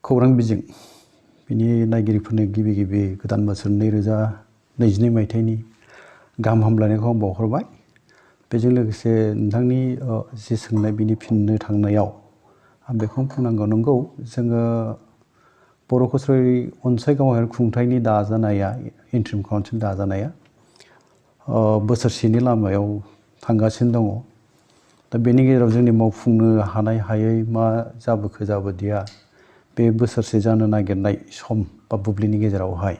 खौरां बिजों बिनि नायगिरिफोरनो गिबि गोदान बोसोर 2022 मायथाइनि गाहाम हामलायनायखौ आं बावहरबाय। बेजों लोगोसे नोंथांनि जि सोंनाय बिनि फिननो थांनायाव आं बेखौनो बुंनांगौ, नंगौ जोङो बर' कसारि अनसाय गावारि खुंथायनि दाजानाया इन्ट्रिम काउन्सिल दाजानाया बोसोरसेनि लामायाव थांगासिनो दङ। दा बेनि गेजेराव जोंनि मावफुंनो हानाय हायै मा जाबोखो जाबोदिया बे बोसोरसे जानो नागिरनाय सम बा बुब्लिनि गेजेरावहाय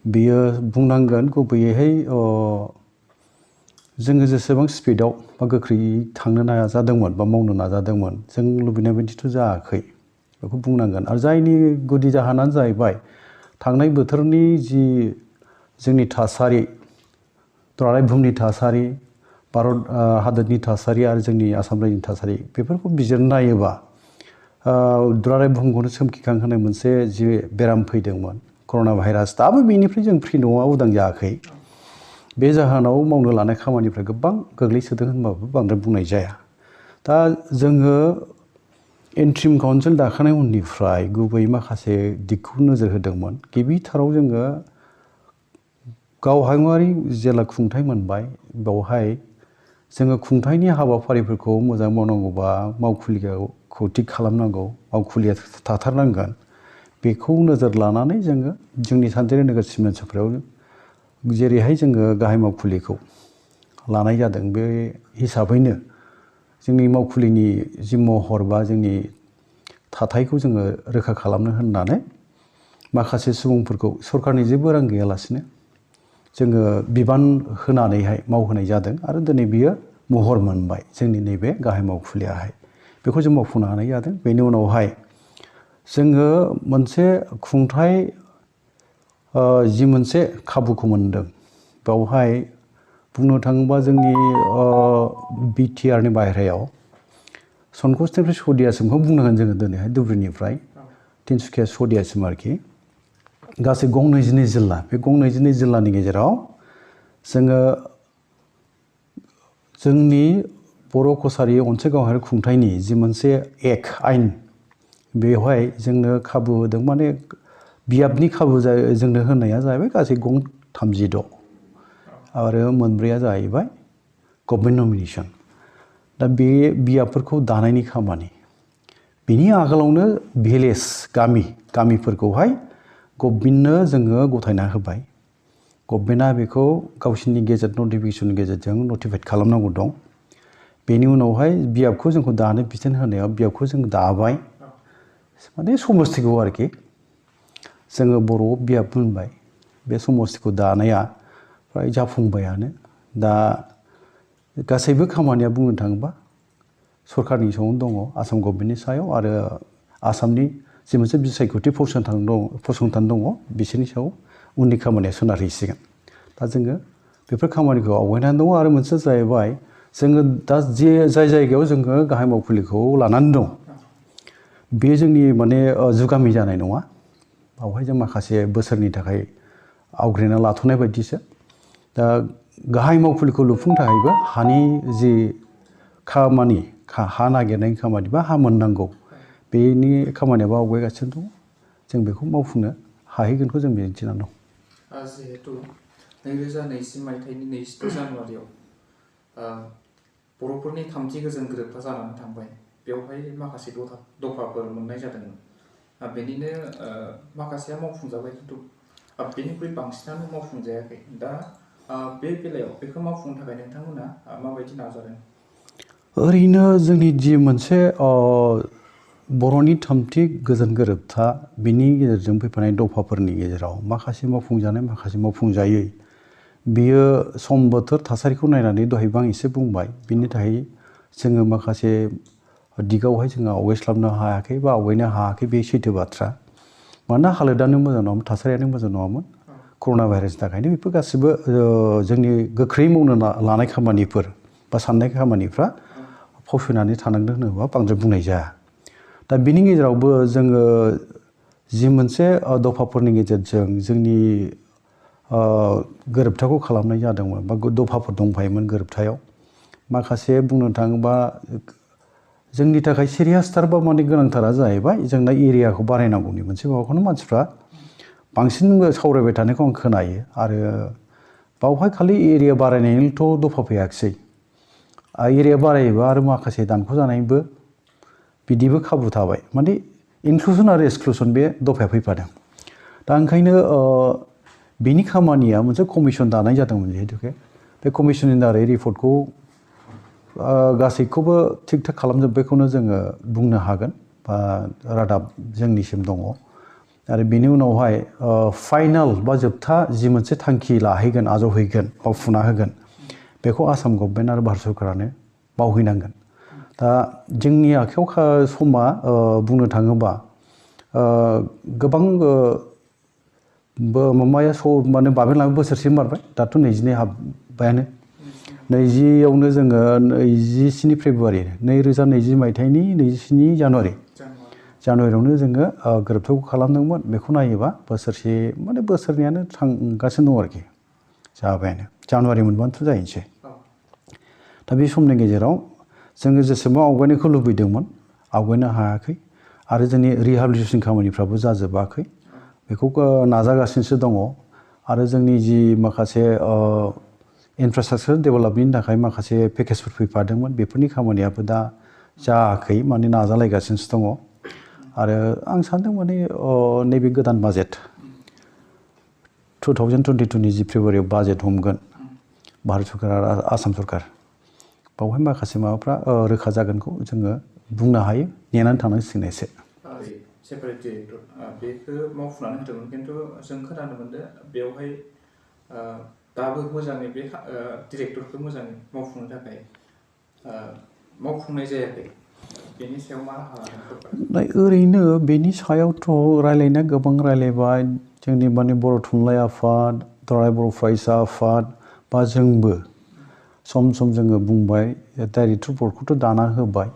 बेयो बुंनांगोन गुबैयैहाय जोङो जेसेबां स्पिडआव बा गोख्रैयै थांनो नाजादोंमोन बा मावनो नाजादोंमोन जों लुबैनाय बायदिथ' जायाखै बेखौ बुंनांगोन। आरो जायनि गुदि जाहोनानो जाहैबाय थांनाय बोथोरनि जि जोंनि थासारि, दुलाराय बुहुमनि थासारि, भारत हादोरनि थासारि आरो जोंनि आसाम रायजोनि थासारि बेफोरखौ बिजिरना नायोबा दुलाराय बुहुमखौनो सोमखिखांहोनाय मोनसे जि बेराम फैदोंमोन कर'ना भाइरास, दाबो बेनिफ्राय जों फ्रि नङा, उदां जायाखै। बे जाहोनाव मावनो लानाय खामानिफ्रा गोबां गोग्लैसोदों होनबाबो बांद्राय बुंनाय जाया। दा जोङो इन्ट्रिम काउन्सिल दाखानाय उननिफ्राय गुबै माखासे दिगखौ नोजोर होदोंमोन। गिबिथाराव जोङो गावहायुङारि जेला खुंथाय मोनबाय बेवहाय जोङो खुंथायनि हाबाफारिफोरखौ मोजां मावनांगौबा मावखुलिखौ थिग खालामनांगौ, मावखुलिया थाथारनांगोन। बेखौ नोजोर लानानै जोङो जोंनि सानजारि नोगोर सिमा ओनसोलफोराव जेरैहाय जोङो गाहाय मावखुलिखौ लानाय जादों, बे हिसाबैनो जोंनि मावखुलिनि जि महर बा जोंनि थाथायखौ जोङो रोखा खालामनो होननानै माखासे सुबुंफोरखौ सरकारनि जेबो रां गैयालासिनो जोङो बिबान होनानैहाय मावहोनाय जादों आरो दिनै बियो महर मोनबाय जोंनि नैबे गाहाय मावखुलियाहाय। बेखौ जों मावफुंनो हानाय जादों। बेनि उनावहाय जोङो मोनसे खुंथाय जि मोनसे खाबुखौ मोनदों बेवहाय बुंनो थाङोबा जोंनि बिटिआरनि बाहेरायाव सनकसनिफ्राय सदियासिमखौ बुंनांगोन जोङो दिनैहाय धुबुरीनिफ्राय तिनसुकिया सदियासिम आरोखि गासै गं 22 जिल्ला। बे गं 22 जिल्लानि गेजेराव जोङो जोंनि बर' कसारि अनसाय गावारि खुंथायनि जि मोनसे आयेन बेवहाय जोंनो खाबु होदों, माने बियाबनि खाबु जोंनो होनाया जाहैबाय गासै गं 36 आरो मोनब्रैया जाहैबाय गभर्नमेन्ट नमिनेसन। दा बे बियाबफोरखौ दानायनि खामानि, बिनि आगोलावनो भिलेज गामिफोरखौहाय गभर्नमेन्टनो जोङो गथायना होबाय। गभर्नमेन्टआ बेखौ गावसिनि गेजेट नटिफिकेसननि गेजेरजों नटिफाइड खालामनांगौ दं। बेनि उनावहाय बियाबखौ जोंखौ दानो बिथोन होनायाव बियाबखौ जों दाबाय, माने समस्थिखौ आरोखि जोङो बर'आव बियाब होनबाय। बे समस्थिखौ दानाया फ्राय जाफुंबायानो। दा गासैबो खामानिया बुंनो थाङोबा सरकारनि सायावनो दङ, आसाम गभर्नमेन्टनि सायाव आरो आसामनि जि मोनसे बिसायख'थि फसंथान दङ बिसोरनि सायाव उननि खामानिया सोनारहैसिगोन। दा जोङो बेफोर खामानिखौ आवगायनानै दङ। आरो मोनसे जाहैबाय जोङो दा जाय जायगायाव जोङो गाहाय मावखुलिखौ लानानै दं बे जोंनि माने जुगामि जानाय नङा। बावहाय जों माखासे बोसोरनि थाखाय आवग्रिना लाथ'नाय बायदिसो। दा गाहाय मावखुलिखौ लुफुंनो थाखायबो हानि जि खामानि, हा नागिरनायनि खामानि बा हा मोननांगौ, बेनि खामानियाबो आवगायगासिनो दं। जों बेखौ मावफुंनो हाहैगोनखौ जों मिजिंथिनानै दं। जिहेतु 2020 मायथाइनि 22 जानुवारियाव बर'फोरनि थामथि गोजोन गोरोबथा जानानै थांबाय। बेवहाय माखासे दफाफोर मोननाय जादोंमोन। बेनिनो माखासेया मावफुंजाबाय, खिन्थु बेनिख्रुइ बांसिनानो मावफुंजायाखै। दा बे बेलायाव बेखौ मावफुंनो थाखाय नोंथांमोना माबायदि नाजादों? ओरैनो जोंनि जि मोनसे बर'नि थामथि गोजोन गोरोबथा बिनि गेजेरजों फैफानाय दफाफोरनि गेजेराव माखासे मावफुंजानाय, माखासे मावफुंजायै, बियो सम बोथोर थासारिखौ नायनानै दहायबो आं एसे बुंबाय। बिनि थाखाय जोङो माखासे दिगावहाय जोङो आवगायस्लाबनो हायाखै बा आवगायनो हायाखै, बे सैथो बाथ्रा। मानोना हालोदानो मोजां नङामोन, थासारियानो मोजां नङामोन कर'ना भाइरासनि थाखायनो। बेफोर गासिबो जोंनि गोख्रै मावनो लानाय खामानिफोर बा साननाय खामानिफ्रा फावसयनानै थानांदों होनोबा बांद्राय बुंनाय जाया। दा बिनि गेजेरावबो जोङो जि मोनसे दफाफोरनि गेजेरजों जोंनि गोरोबथाखौ खालामनाय जादोंमोन बा दफाफोर दंफायोमोन गोरोबथायाव। माखासे बुंनो थाङोबा जोंनि थाखाय सिरियासथार बा माने गोनांथारा जाहैबाय जोंना एरियाखौ बारायनांगौनि मोनसे माबाखौनो मानसिफ्रा बांसिन सावरायबाय थानायखौ आं खोनायो आरो बावहाय खालि एरिया बारायनायनिथ' दफा फैयाखिसै एरिया बारायोबा आरो माखासे दानख' जानायनिबो बिदिबो खाबु थाबाय माने इनक्लुसन आरो एक्सक्लुसन बे दफाया फैफादों दा ओंखायनो बेनि खामानिया मोनसे कमिसन दानाय जादोंमोन जिहेतुके बे कमिसननि दारै रिपर्टखौ गासैखौबो थिग थाक खालामजोब्बायखौनो जोङो बुंनो हागोन बा रादाब जोंनिसिम दङ आरो बेनि उनावहाय फाइनाल बा जोबथा जि मोनसे थांखि लाहैगोन आजावहैगोन मावफुंना होगोन बेखौ आसाम गभर्नमेन्ट आरो भारत सरकारानो मावहैनांगोन दा जोंनि आखायाव समा बुंनो थाङोबा गोबां माबाया माने बाबेनलांनो बोसोरसे बारबाय दाथ' 22 हाबबायानो 20यावनो जोङो 27 फेब्रुवारि 2020 मायथाइनि 27 जानुवारियावनो जोङो गोरोबथाखौ खालामदोंमोन बेखौ नायोबा बोसोरसे माने बोसोरनैयानो थांगासिनो दं आरोखि जाबायानो जानुवारि मोनबानोथ' जाहैनोसै दा बे समनि गेजेराव जोङो जेसेबां आवगायनायखौ लुबैदोंमोन आवगायनो हायाखै आरो जोंनि रिहेबिलिटेसन खामानिफ्राबो जाजोबाखै बेखौ नाजागासिनोसो दङ आरो जोंनि जि माखासे इनफ्रास्ट्राक्चार डेभेलपमेन्टनि थाखाय माखासे पेकेजफोर फैफादोंमोन बेफोरनि खामानियाबो दा जायाखै माने नाजालायगासिनोसो दङ आरो आं सानदों माने नैबे गोदान बाजेट 2022नि जि फेब्रुवारियाव बाजेट हमगोन भारत सरकार आरो आसाम सरकार बावहाय माखासे माबाफ्रा रोखा जागोनखौ जोङो बुंनो हायो नेनानै थानांसिगोन एसे सेपारेट डिरेक्टर बेखौ मावफुंनानै होदोंमोन खिन्थु जों खोनानो मोनदों बेवहाय दाबो मोजाङै बे डिरेक्टरखौ मोजाङै मावफुंनो थाखाय मावफुंनाय जायाखै बेनि सायाव मा राहा लादों सरकारा ओरैनो बेनि सायावथ' रायलायनाया गोबां रायलायबाय जोंनि माने बर' थुनलाइ आफाद दुलाराय बर' फरायसा आफाद बा जोंबो सम सम जोङो बुंबाय डाइरेक्टर बर्डखौथ' दाना होबाय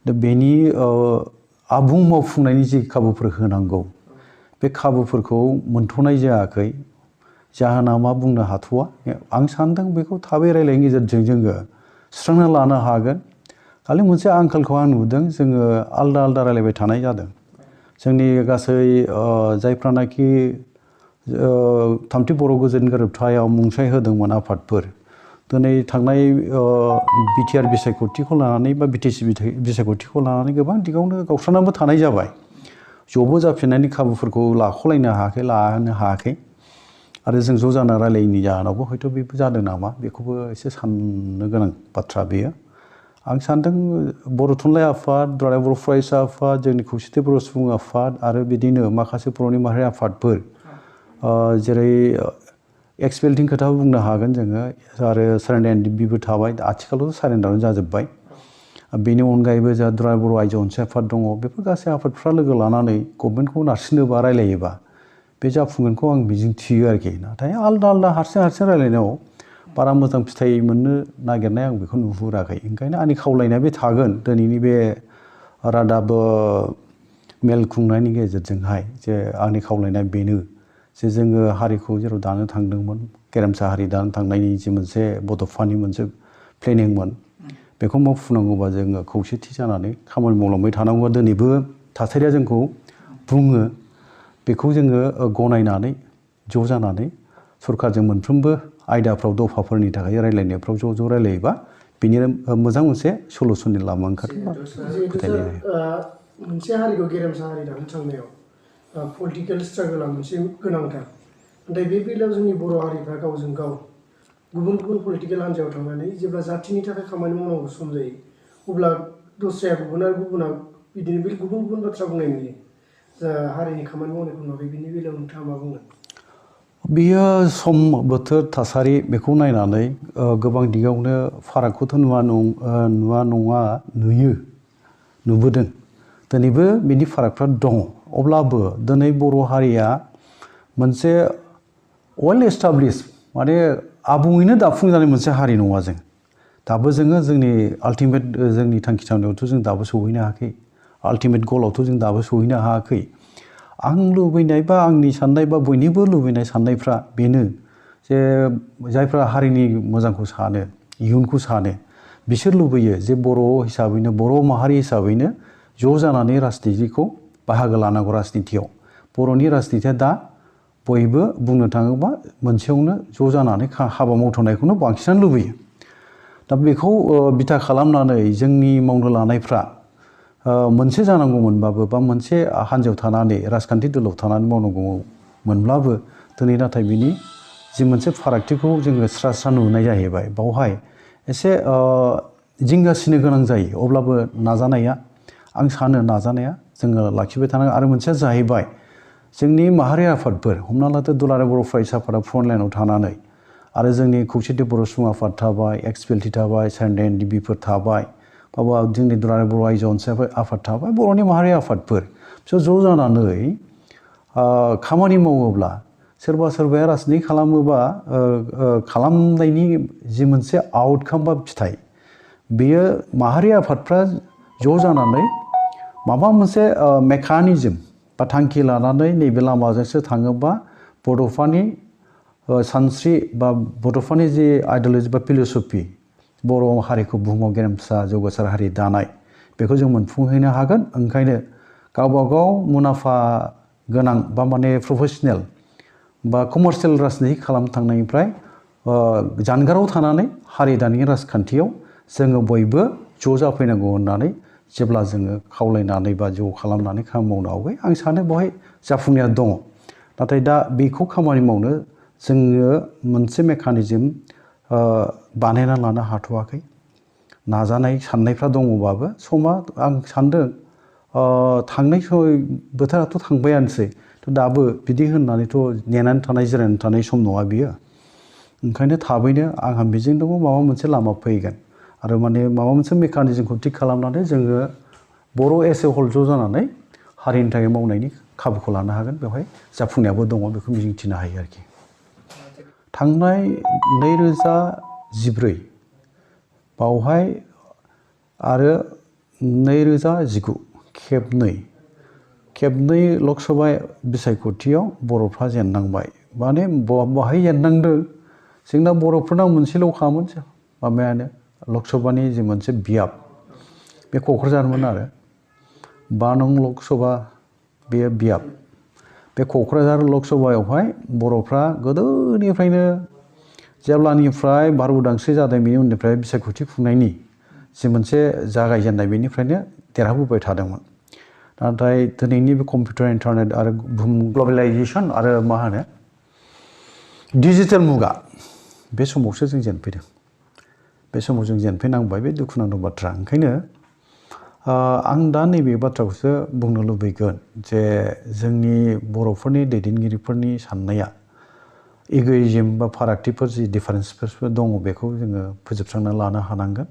दा बेनि आबुं मावफुंनायनि जि खाबुफोर होनांगौ बे खाबुफोरखौ मोनथ'नाय जायाखै जाहोना मा बुंनो हाथ'वा आं सानदों बेखौ थाबै रायलायनायनि गेजेरजों जोङो सुस्रांना लानो हागोन खालि मोनसे आंखालखौ आं नुदों जोङो आलदा आलदा रायलायबाय थानाय जादों जोंनि गासै जायफ्रानाखि थामथि बर' गोजोन गोरोबथायाव मुंसाइ होदोंमोन आफादफोर दिनै थांनाय बिटिआर बिसायख'थिखौ लानानै बा बिटिसि बिसायख'थिखौ लानानै गोबां दिगावनो गावस्रानानैबो थानाय जाबाय ज'बो जाफिननायनि खाबुफोरखौ लाख'लायनो हायाखै लानो हायाखै आरो जों ज' जाना रायलायैनि जाहोनावबो हयथ' बेबो जादों नामा बेखौबो एसे साननो गोनां बाथ्रा बेयो आं सानदों बर' थुनलाइ आफाद दुलाराय बर' फरायसा आफाद जोंनि खौसेथि बर' सुबुं आफाद आरो बिदिनो माखासे बर'नि माहारि आफादफोर जेरै एक्सपेलथिं खोथाबो बुंनो हागोन जोङो आरो सारेन्डार एन्ड बिबो थाबाय आथिखालावथ' सारेन्डारानो जाजोब्बाय बेनि अनगायैबो जोंहा दुलाराय बर' आइजो अनसाय आफाद दङ बेफोर गासै आफादफ्रा लोगो लानानै गभर्नमेन्टखौ नारसिनोबा रायलायोबा बे जाफुंगोनखौ आं मिजिं थियो आरोखि नाथाय आलदा आलदा हारसिं रायलायनायाव बारा मोजां फिथाइ मोननो नागिरनाय आं बेखौ नुहुराखै ओंखायनो आंनि खावलायनाया बे थागोन दिनैनि बे रादाब मेल खुंनायनि गेजेरजोंहाय जे आंनि खावलायनाया बेनो जे जोङो हारिखौ जेराव दानो थांदोंमोन गेरेमसा हारि दानो थांनायनि जि मोनसे बड'फानि मोनसे प्लेनिंमोन बेखौ मावफुंनांगौबा जोङो खौसेथि जानानै खामानि मावलांबाय थानांगौआ दिनैबो थासारिया जोंखौ बुङो बेखौ जोङो गनायनानै ज' जानानै सरकारजों मोनफ्रोमबो आयदाफ्राव दफाफोरनि थाखाय रायलायनायफ्राव ज' रायलायोबा बेनिनो मोजां मोनसे सलुसननि लामा ओंखारगोन फोथायनाय मोनसे हारिखौ गेरेमसा हारि दानो थांनायाव पलिटिकेल स्ट्रागोला मोनसे गोनांथार नाथाय बे बेलायाव जोंनि बर' हारिफ्रा गावजों गाव गुबुन गुबुन पलिटिकेल हान्जायाव थांनानै जेब्ला जाथिनि थाखाय खामानि मावनांगौ सम जायो अब्ला दस्राया गुबुना बिदिनो बे गुबुन गुबुन बाथ्रा बुंनाय नुयो हारिनि खामानि मावनायखौ नुवाखै बिनि बेलायाव नोंथाङा मा बुंगोन बेयो सम बोथोर थासारि बेखौ नायनानै गोबां दिगावनो फारागखौथ' नुवा नङा नुबोदों दिनैबो बिनि फारागफ्रा दङ अब्लाबो दिनै बर' हारिया मोनसे वेल एस्टाब्लिश माने आबुङैनो दाफुंजानाय मोनसे हारि नङा जों दाबो जोङो जोंनि आल्टिमेट जोंनि थांखि थांनायावथ' जों दाबो सौहैनो हायाखै आल्टिमेट गलावथ' जों दाबो सौहैनो हायाखै आं लुबैनाय बा आंनि साननाय बा बयनिबो लुबैनाय साननायफ्रा बेनो जे जायफ्रा हारिनि मोजांखौ सानो इयुनखौ सानो बिसोर लुबैयो जे बर' हिसाबैनो बर' माहारि हिसाबैनो ज' जानानै राजनितिखौ बाहागो लानांगौ राजनितियाव बर'नि राजनितिया दा बयबो बुंनो थाङोबा मोनसेयावनो ज' जानानै हाबा मावथारनायखौनो बांसिनानो लुबैयो दा बेखौ बिथा खालामनानै जोंनि मावनो लानायफ्रा मोनसे जानांगौमोनबाबो बा मोनसे हान्जायाव थानानै राजखान्थि दोलोआव थानानै मावनांगौमोनब्लाबो दिनै नाथाय बिनि जि मोनसे फारागथिखौ जोङो स्रा स्रा नुनाय जाहैबाय बावहाय एसे जिंगासिनो गोनां जायो अब्लाबो नाजानाया आं सानो नाजानाया जोङो लाखिबाय थानांगौ आरो मोनसेया जाहैबाय जोंनि माहारि आफादफोर हमना लादो दुलाराय बर' फरायसा आफादा फ्रन्ट लाइनाव थानानै आरो जोंनि खौसेथि बर' सुबुं आफाद थाबाय एक्सपिएलटि थाबाय चाइल्ड एन डिबिफोर थाबाय बाबा जोंनि दुलाराय बर' आइजो अनसायनाय आफाद थाबाय बर'नि माहारि आफादफोर बिसोर ज' जानानै खामानि मावोब्ला सोरबा सोरबाया राजनिति खालामोबा खालामनायनि जि मोनसे आउटकाम बा फिथाइ बेयो माहारि आफादफ्रा ज' जानानै माबा मोनसे मेकानिजम बा थांखि लानानै नैबे लामाजोंसो थाङोबा बड'फानि सानस्रि बा बड'फानि जि आइडिय'लजि बा फिल'सफि बर' हारिखौ बुहुमाव गेरेमसा जौगासार हारि दानाय बेखौ जों मोनफुंहैनो हागोन ओंखायनो गावबागाव मुलाम्फा गोनां बा माने प्रफेसनेल बा कमार्शियेल राजनिति खालामनो थांनायनिफ्राय जानगाराव थानानै हारि दानायनि राजखान्थियाव जोङो बयबो ज' जाफैनांगौ होननानै जेब्ला जोङो खावलायनानै बा ज' खालामनानै खामानि मावनो आवगाय आं सानो बेवहाय जाफुंनाया दङ नाथाय दा बेखौ खामानि मावनो जोङो मोनसे मेकानिजम बानायना लानो हाथ'वाखै नाजानाय साननायफ्रा दङबाबो समा आं सानदों थांनाय बोथोराथ' थांबायानोसै दाबो बिदि होननानैथ' नेनानै थानाय जिरायनानै थानाय सम नङा बियो ओंखायनो थाबैनो आंहा मिजिं दङ माबा मोनसे लामा फैगोन आरो माने माबा मोनसे मेकानिजमखौ थिग खालामनानै जोङो बर' एस ए हल ज' जानानै हारिनि थाखाय मावनायनि खाबुखौ लानो हागोन बेवहाय जाफुंनायाबो दङ बेखौ मिजिंथिनो हायो आरोखि थांनाय 2014 बावहाय आरो 2019 खेबनै लकसभा बिसायख'थियाव बर'फ्रा जेननांबाय माने बहाय जेननांदों जोंना बर'फोरना मोनसेल'खामोन माबायानो लकसभानि जि मोनसे बियाब बे क'क्राझारमोन आरो 5 नं लकसभा बे बियाब बे क'क्राझार लकसभायावहाय बर'फ्रा गोदोनिफ्रायनो जेब्लानिफ्राय भारत उदांस्रि जादों बेनि उननिफ्राय बिसायख'थि खुंनायनि जि मोनसे जागायजेननाय बेनिफ्रायनो देरहाबोबाय थादोंमोन नाथाय दिनैनि बे कम्पिउटार इन्टारनेट आरो बुहुम ग्लबेलाइजेसन आरो मा होनो डिजिटेल मुगा बे समावसो जों जेनफैदों बे समाव जों जेनफैनांबाय बे दुखुनांथाव बाथ्रा ओंखायनो आं दा नैबे बाथ्राखौसो बुंनो लुबैगोन जे जोंनि बर'फोरनि दैदेनगिरिफोरनि साननाया इग'इज्म बा फारागथिफोर जि डिफारेन्सफोर दङ बेखौ जोङो फोजोबस्रांना लानो हानांगोन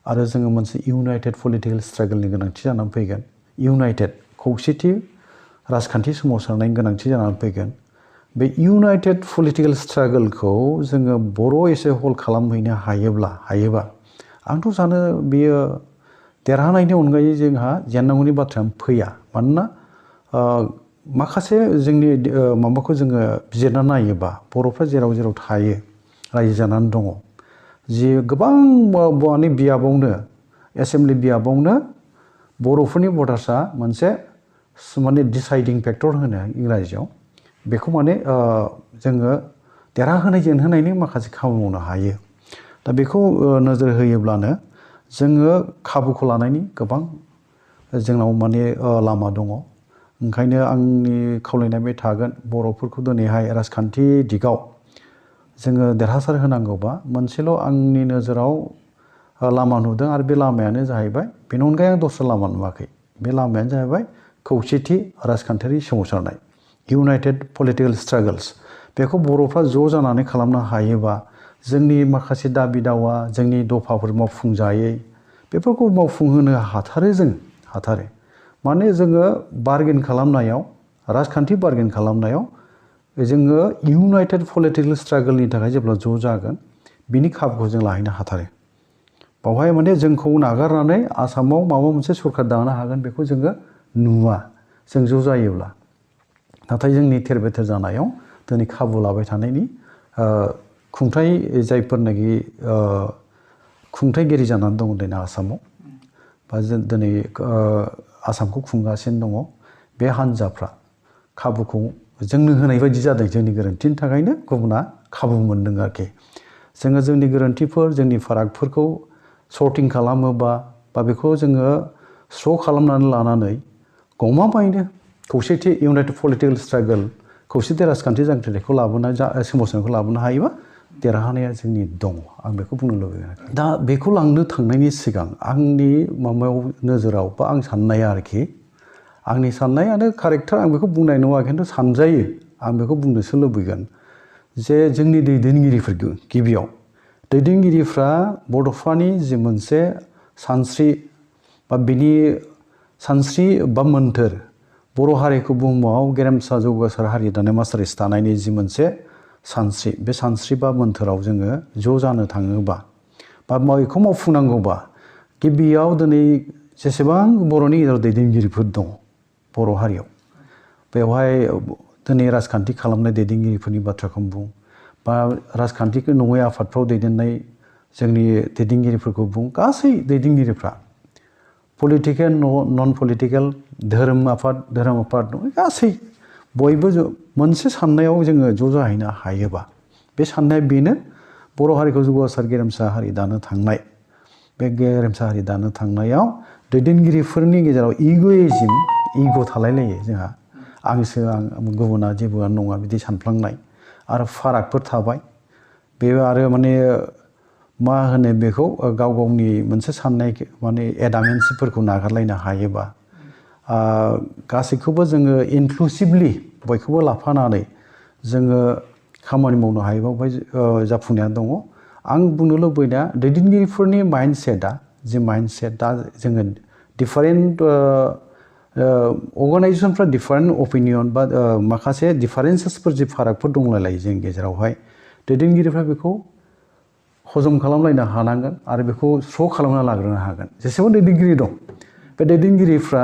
आरो जोङो मोनसे इउनाइटेड पलिटिकेल स्ट्रागोलनि गोनांथि जानानै फैगोन इउनाइटेड खौसेथि राजखान्थि सोमावसारनायनि गोनांथि जानानै फैगोन बे इउनाइटेड पलिटिकेल स्ट्रागोलखौ जोङो बर' एसे हल खालामहैनो हायोबा आंथ' सानो बेयो देरहानायनि अनगायै जोंहा जेननांगौनि बाथ्राया फैया मानोना माखासे जोंनि माबाखौ जोङो बिजिरना नायोबा बर'फ्रा जेराव जेराव थायो रायजो जानानै दङ जि गोबां माने बियाबावनो एसेमब्लि बियाबावनो बर'फोरनि भटार्सआ मोनसे माने डिसाइडिं फेक्टर होनो इंराजियाव बेखौ माने जोङो देरहाहोनाय जेनहोनायनि माखासे खामानि मावनो हायो दा बेखौ नोजोर होयोब्लानो जोङो खाबुखौ लानायनि गोबां जोंनाव माने लामा दङ ओंखायनो आंनि खावलायनाय बे थागोन बर'फोरखौ दिनैहाय राजखान्थि दिगाव जोङो देरहासार होनांगौबा मोनसेल' आंनि नोजोराव लामा नुदों आरो बे लामायानो जाहैबाय बेनि अनगायै आं दस्रा लामा नुवाखै बे लामायानो जाहैबाय खौसेथि राजखान्थियारि सोमावसारनाय इउनाइटेड पलिटिकेल स्ट्रागोल्स बेखौ बर'फ्रा ज' जानानै खालामनो हायोबा जोंनि माखासे दाबि दावा जोंनि दफाफोर मावफुंजायै बेफोरखौ मावफुंहोनो हाथारो माने जोङो बार्गेन खालामनायाव राजखान्थि बार्गेन खालामनायाव जोङो इउनाइटेड पलिटिकेल स्ट्रागोलनि थाखाय जेब्ला ज' जागोन बिनि खाबुखौ जों लाहैनो हाथारो बावहाय माने जोंखौ नागारनानै आसामाव माबा मोनसे सरकार दानो हागोन बेखौ जोङो नुवा जों ज' जायोब्ला नाथाय जोंनि थेर बेथेर जानायाव दिनै खाबु लाबाय थानायनि खुंथाय जायफोरनाखि खुंथायगिरि जानानै दङ दिनै आसामाव बा जों दिनै आसामखौ खुंगासिनो दङ बे हान्जाफ्रा खाबुखौ जोंनो होनाय बायदि जादों जोंनि गोरोन्थिनि थाखायनो गुबुना खाबु मोनदों आरोखि जोङो जोंनि गोरोन्थिफोर जोंनि फारागफोरखौ सर्टिं खालामोबा बा बेखौ जोङो स्र' खालामनानै लानानै गमामायैनो खौसेथि इउनाइटेड पलिटिकेल स्ट्रागल खौसेथि राजखान्थि जांख्रिथायखौ लाबोनाय सोमावसारनायखौ लाबोनो हायोबा देरहानाया जोंनि दङ आं बेखौ बुंनो लुबैयो दा बेखौ लांनो थांनायनि सिगां आंनि माबायाव नोजोराव बा आं साननाया आरोखि आंनि साननायानो कारेक्टार आं बेखौ बुंनाय नङा खिन्थु सानजायो आं बेखौ बुंनोसो लुबैगोन जे जोंनि दैदेनगिरिफोर गिबियाव दैदेनगिरिफ्रा बड'फानि जि मोनसे सानस्रि बा बिनि सानस्रि बा मोन्थोर बर' हारिखौ बुहुमाव गेरेमसा जौगासार हारि दानाय मास्टारिस दानायनि जि मोनसे सानस्रि बे सानस्रि बा मोन्थोराव जोङो ज' जानो थाङोबा बा बेखौ मावफुंनांगौबा गिबियाव दिनै जेसेबां बर'नि गेजेराव दैदेनगिरिफोर दङ बर' हारियाव बेवहाय दिनै राजखान्थि खालामनाय दैदेनगिरिफोरनि बाथ्राखौ बुं बा राजखान्थिखौ नङै आफादफ्राव दैदेननाय जोंनि दैदेनगिरिफोरखौ बुं गासै दैदेनगिरिफ्रा पलिटिकेल नन पलिटिकेल धोरोम आफाद गासै बयबो मोनसे साननायाव जोङो ज' जाहैनो हायोबा बे साननाया बेनो बर' हारिखौ जौगासार गेरेमसा हारि दानो थांनाय बे गेरेमसा हारि दानो थांनायाव दैदेनगिरिफोरनि गेजेराव इग' थालायलायो जोंहा आंसो आं गुबुना जेबोआनो नङा बिदि सानफ्लांनाय आरो फारागफोर थाबाय बे आरो माने मा होनो बेखौ गाव गावनि मोनसे साननाय माने एडामेन्सिफोरखौ नागारलायनो हायोबा गासैखौबो जोङो इनक्लुसिभलि बयखौबो लाफानानै जोङो खामानि मावनो हायोबा बेवहाय जाफुंनाया दङ आं बुंनो लुबैनाया दैदेनगिरिफोरनि माइन्डसेटआ जि माइन्डसेट दा जोङो डिफारेन्ट अर्गानाइजेसनफ्रा डिफारेन्ट अपिनियन बा माखासे डिफारेन्सेसफोर जि फारागफोर दंलायलायो जोंनि गेजेरावहाय दैदेनगिरिफ्रा बेखौ हजम खालामलायनो हानांगोन आरो बेखौ स्र' खालामना लाग्रोनो हागोन जेसेबां दैदेनगिरि दं बे दैदेनगिरिफ्रा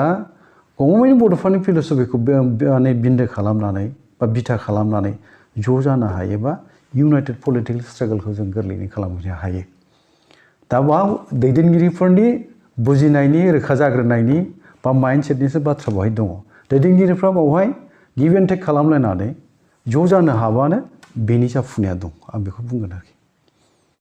गमामायैनो बड'फानि फिल'सफिखौ माने बिन्दो खालामनानै बा बिथा खालामनानै ज' जानो हायोबा इउनाइटेड पलिटिकेल स्ट्रागलखौ जों गोरलैयैनो खालामनो हायो दा बाव दैदेनगिरिफोरनि बुजिनायनि रोखा जाग्रोनायनि बा माइन्डसेटनिसो बाथ्रा बेवहाय दङ दैदेनगिरिफ्रा बावहाय गिभ एन्ड टेक खालामलायनानै ज' जानो हाबानो बेनि जाफुंनाया दं आं बेखौ बुंगोन आरोखि